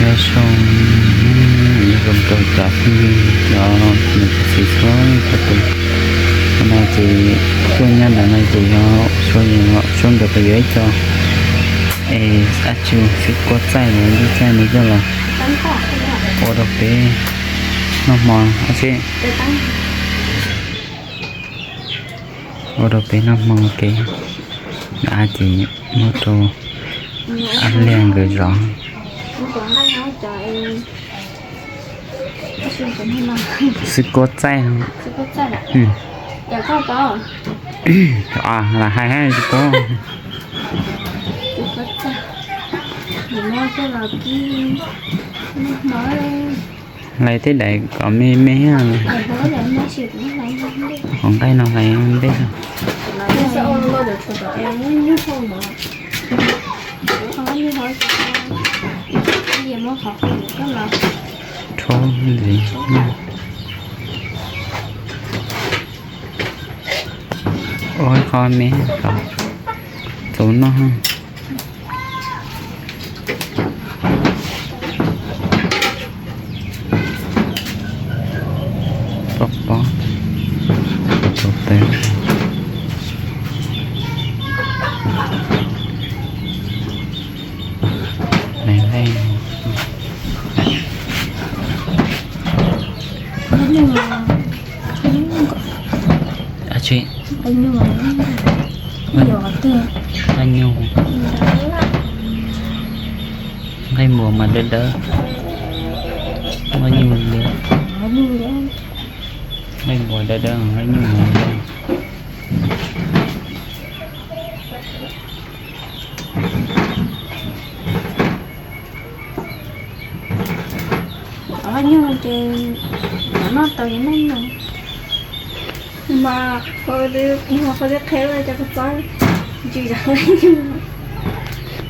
Nyob zoo, nyob zoo rau cov phooj ywg, cov niam cov txiv txhua leej txhua tus. Qhov no ces tuaj nyob ntawm no ces yog suab, suab nkawd puas yuav ib co es ab tsu xwb kuab txaij los ntuj txaij no coj los ua rau peb noj hmo ab tsi, ua rau peb noj hmo ua ke. Ab ces muab rau ab liag nkawd zov. Xwb kuab txaij no. Lam hais hais tsis paub. Hlais tej daim kom me me. Qhov nqaij no hlais ntej. Rhaub ntxiv. Ua qho me kom txaus noj. Pob pob, txaus tawv. Ab tsi, nqaij nyuj, nqaij npua mas dawb dawb, nqaij nyuj li, nqaij npua dawb dawb, nqaij nyuj mas dawb. Qhov nyuj ces noj tau yeej noj no. Mas qhov twb qhia cov kua txob ntsis zog.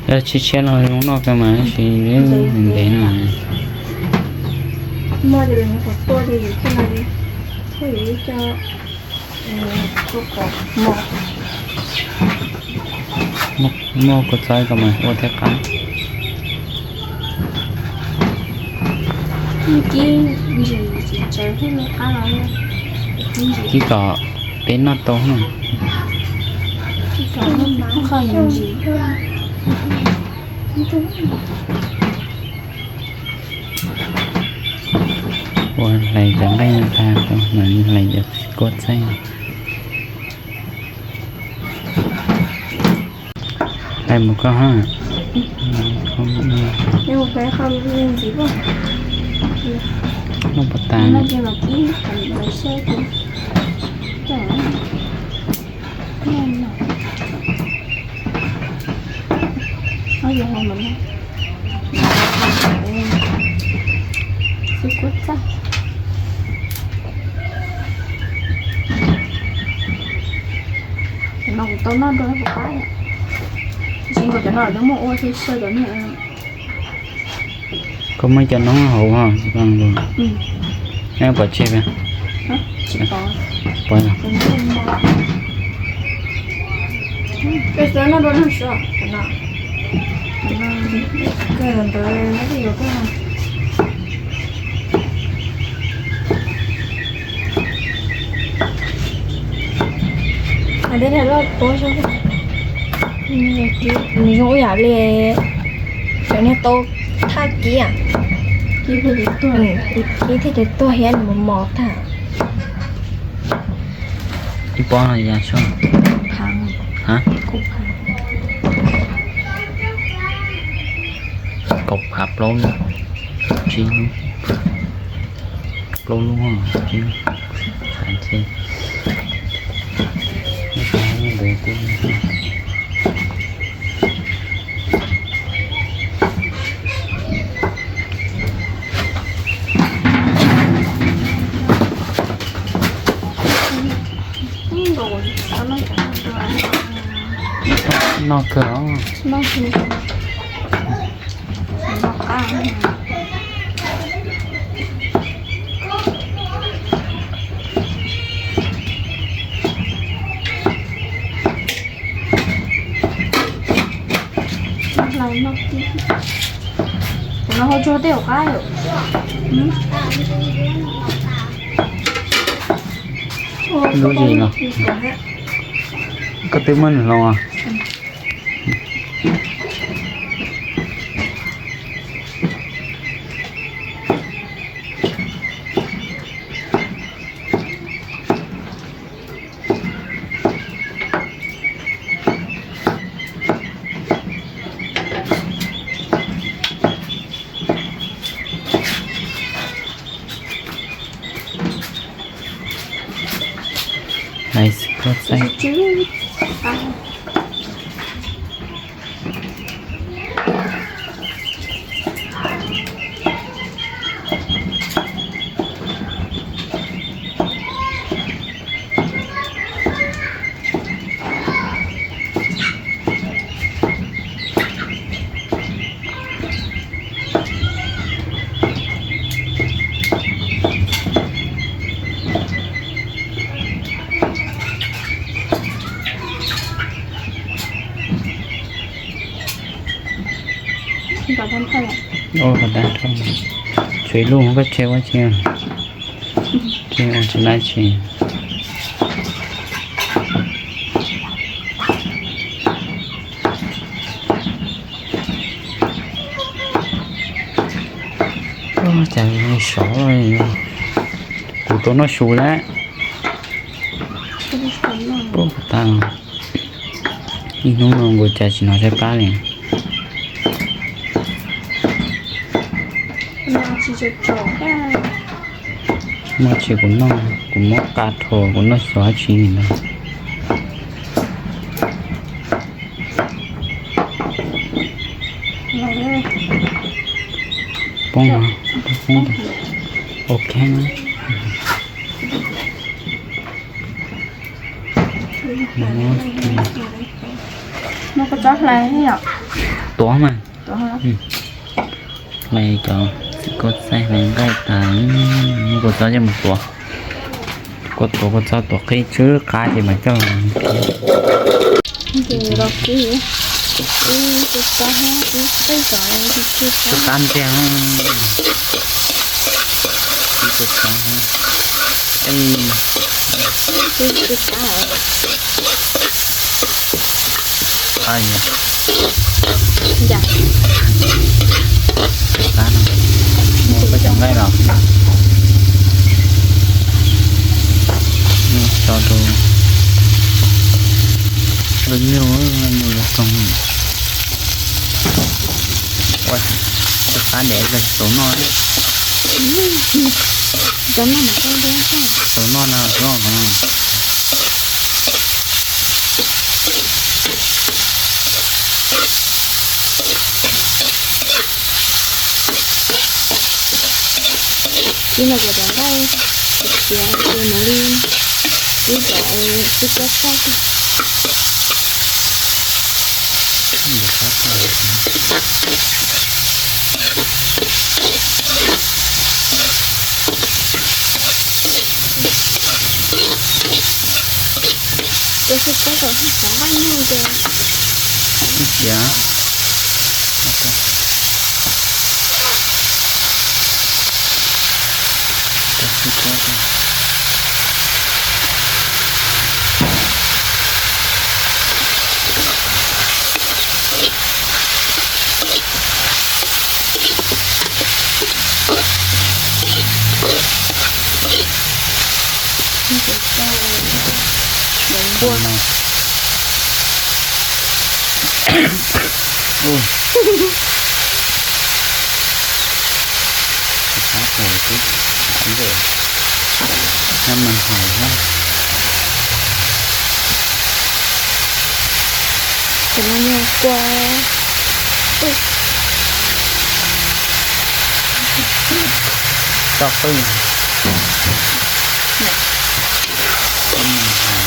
Yog tshiab tshiab no zoo noj kawg mas tab sis ntev no. Muaj ces lawv mus qhov tua ces yus thiaj no, thiaj yus ib co. Muaj kua txob ko mas ua thiaj qab. Kib kom peb noj tau no. Ua hlais cov nqaij no tag, hlais cov kuab txaij. Hlais mus koj ha. Noj puas tas? Cov no kuv tau noj dua puas qab, tab sis nkaus cov no lawv muab ua thiaj xyaw cov niag. Koj muab cov noob hauv tsis pom los? Neb pom tseg peb? Pom. Nws zoo ib yam li cov niag tau thaj kib, kib thiaj li tuag thiab nws mos mos tag. Ib pob no yog kaum phav plaub lub, tsib lub, plaub lub, tsib lub, xav ntshe ntawd kuj noj kawg os. Hlais noj tib, No hau tsuag tej hauv qab yom. Lub li no. Koj twb muab nws hloov os. Hais koj txaij. Tshuav ib lub koj tseg ua tsi, tseg ua tsis laib tsi. Cas sov, kuv tau noj su lawm. Pub tas, ib hnub no nkaus cas tsis hnov tshaib plab li. Muaj tsis kuv noj, kuv muab qa rho kuv noj xyov dab tsi li ntawd. Poob, poob, ok. Muab kua txob hlais yom. Tuav mas. Hlais cov txiv kua txaij hlais nqaij tas, muab kua txob coj mus tuav. Kua tuav kua txob tuav qhib tsw qab ces mas coj los. Ces los kib, kib kua txob, kib tej cov, kib kua txob ntxiag, kib kua txob, kib kua txob. Qab no, muab peb cov nqaij los, muab tso rau, nyuj, nyuj los koog. Ua, cov qab ntev los tsis tau noj. Tau noj no, tau noj no. Kib no kuv cov nqaij tiav ces mam li kib cov kib kua txaij. Ces xwb peb cov nqaij nyuj ces, Cov no yog kua, toj qwj. Ntim qab tshaj.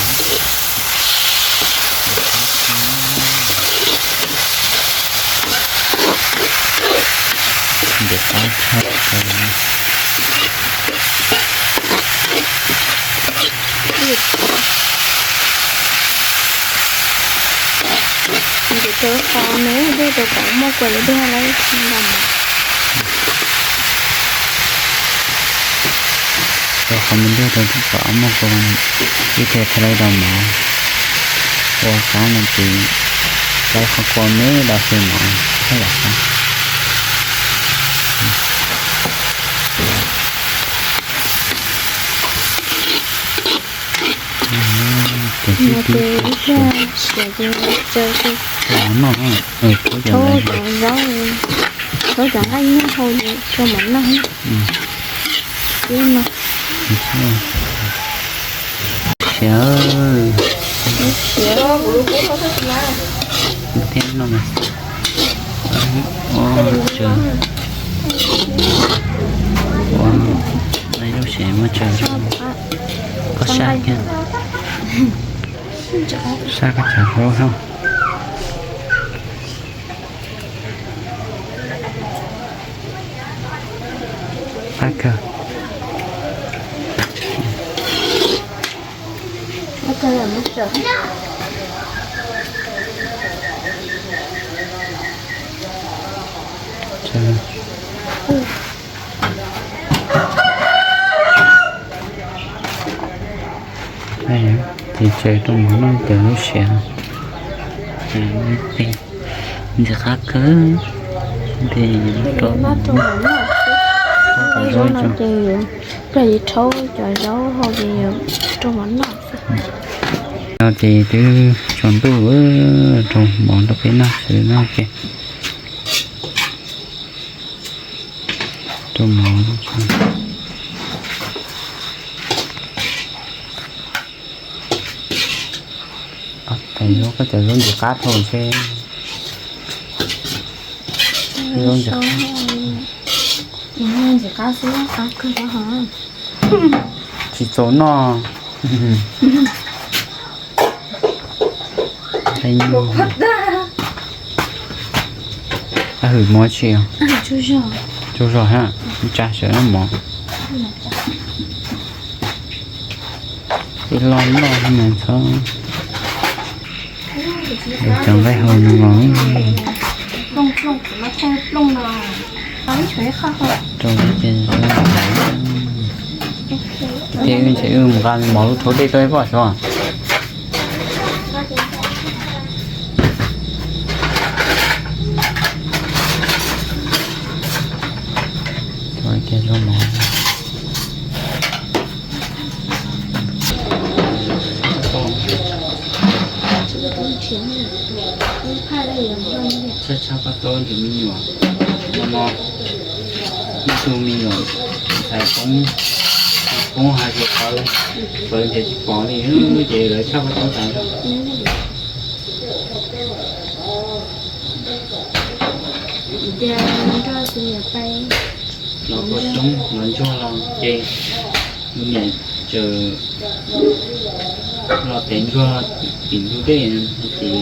Ntim rau qhov nws dej rau kom muaj kua yuav dej lawm tsis nto mas. Qhov me ntej rau tib kom muaj kua ib tes tha lawv rau mov, ua qab no ces rau qhov kua me rau xwb mov thiaj yom. Tes tib tib siav, siav ces tsau, tsau mov noj, tsau cov zaub, tsau cov nqaij nyob hauv ces tsau mov noj. Tib no siav, siav thiab no. Ua tsaws, ua lub siav muaj tsaws, koj sab kiag, sab koj cov zaub no. Qab kawg. Ces tsaws rau mov noj ces lub siav ntxim qab kawg. Ces rau, rau zaub no ces plag yus rhaub cov zaub hauv ces rau mov noj. No ces twb tsaus ntuj, rau mov rau peb noj xwb no ces rau mov. Tais zaub, koj cov zaub ntxim qab dhau seb. Zaub ntxim qab. Ntxim qab xwb, qab kawg. Tsis txaus noj. Hwm mov tsis, tsaug zog ha, tsa sawv noj mov. Ib loj loj mas txhob, cov nqaij hau no los rau ces, ces wb nqa mov lub thauv dej tuaj ib pob sav. Tshaj tshaj paj taub ntawm me nyuam no no, ib tug me nyuam ntxhais poob, poob hais tias pawv, pawv nrhiav tsis pom li, ces lawv tshaj paj taub tas zog. Los kua xyoob los ntsuag los ces niam tseem los tev ntsuag tim ntug dej, ces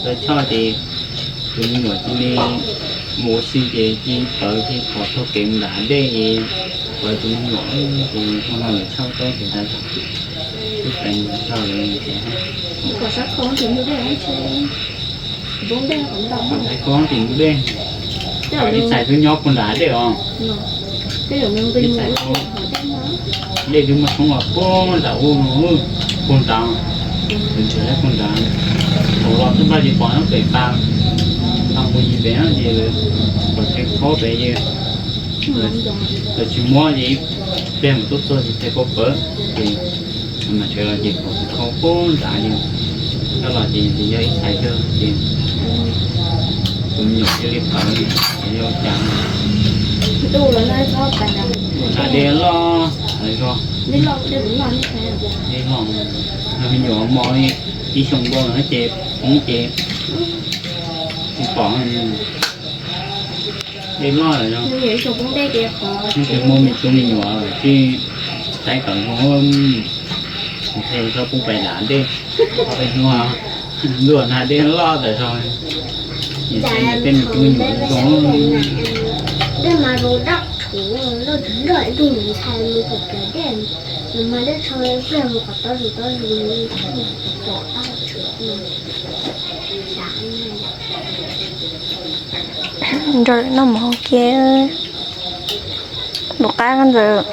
lawv tshaj ces tus me nyuam cia li mus ua si ces cia li pawv, cia li pom taug kev mus nram hav dej es pawv tus me nyuam, ces ua no lawv tshaj taub ces tas zog. Tub Peev nrog lawv tias, ntxhais koj tim ntug dej, ib txhais twb nyob puag nram hav dej os. Ib txhais, dej twb muaj tshoob os, puag nram ub no, puag nrad, nrhiav puag nrad. Thaum los twb npaj ces pom nyob pem pas, pas mus yim pem ces lawv pom tseem khaub pem ces lawv tsis muab ces ib pliag mus tuaj txog ces txhais khaub pawv ces mam tshawv los ces pom tseem khaub puag nrad ces, coj los ces yog ib txhais kawg ces tus me nyuam cia li pawv ces yog ua cas. Nram dej loj tas zog, dej loj, me nyuam mos ib xyoo nkaus no ces poob ces tsis pom. Dej loj lawm no, yeej tsis muaj me tub me nyuam tsis taib kawm zoo, ntshe tau pub pais nram dej, peb hnub ntuj nag dej loj tas zog, niam txiv niam tej me tub me nyuam zoo. Dej mas zoo daj tshuv, loj tsis loj ib tug ntxhais mus kom dej, nws mas dej tshaj pliag mus kom tob zus tob zus, pom daj tshuv no. Ntsaws noj mov ke, npaum qab ntawd.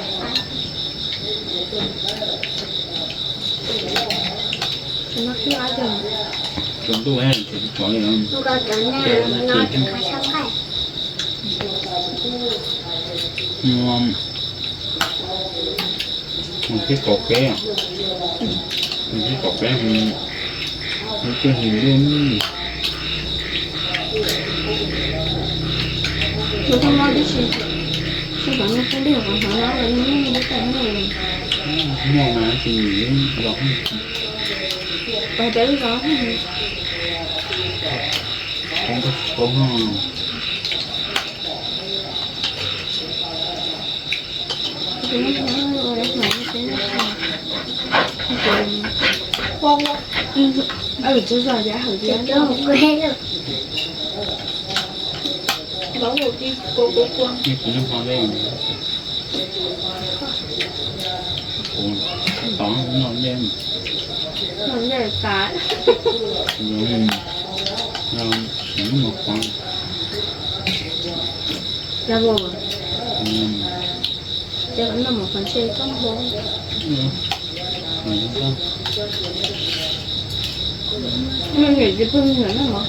Tsuas ntuj, tsis tshua li. Mus tib kaum peb, mus tib kaum peb, mus twb him ntuj. Mus tau no tib si, xyov no pub dej qhov hnov no los yeej nyob li tau ne. Muaj mas tsis nyiam los. Pas cov ib los. Qhov ntawd tsis paub no. Tod noj ncej, noj ncej tas. Tsis muaj qhov, yog ua, ces noj mus qhov ntshe koj npau. Nws niam tsis pw nws noj mov.